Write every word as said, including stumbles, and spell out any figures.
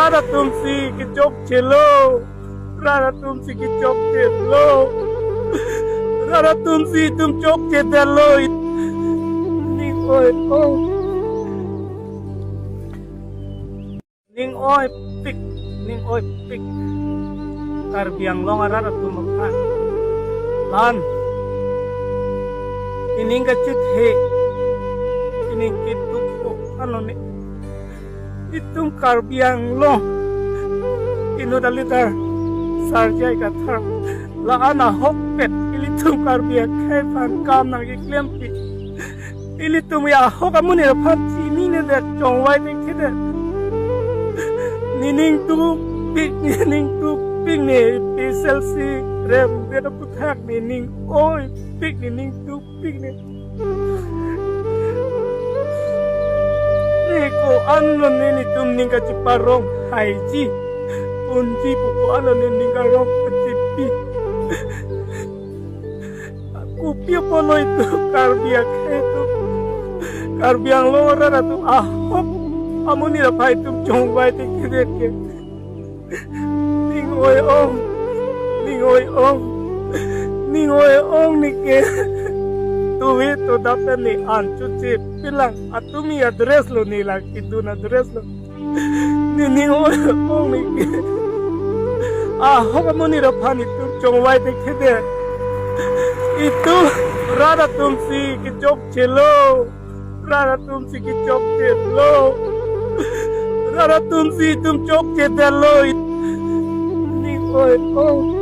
Rat atum si kechokchelo. Rat atum si kechokchelo. Rat atum si itum chokchedetlo. Ning oi ong. Ning oipik, ning oipik. Karbi Anglong arat atum aphan. Lan. Ining kachethe. Ining ketupo. Anoni. Itum Karbi Anglong inut aleader Sarjai Kathar la-an ahokpet ilitum Karbi akhei aphan kam nangkeklempi. Ilitum ya ahok amonit aphan chininedet, chongvai thekthe det. Nening dukpik, nening dukpik ne, P S L C remdet aputhak nening oipik, nening dukpik ne. Ne ko-anlo ne netum ning kacheparong haiji. Unji pu ko-anlo ne ning karong kachepi. Kopi apotlo itum Karbi akhei atum, Karbi Anglong arat atum ahok amonit aphan itum chongvai thekthe det ke. Ning oi ong, ning oi ong, ning oi ong neke. Tuhi to dapen ne an chuche pilang atumi address lo, ne lang kedun address lo. Nening oi ong neke. Ahok amonit aphan itum chongvai thekthe det. Itum rat atum si kechokchelo. Rat atum si kechokchelo. Rat atum si itum chokchedetlo. Ning oi ong.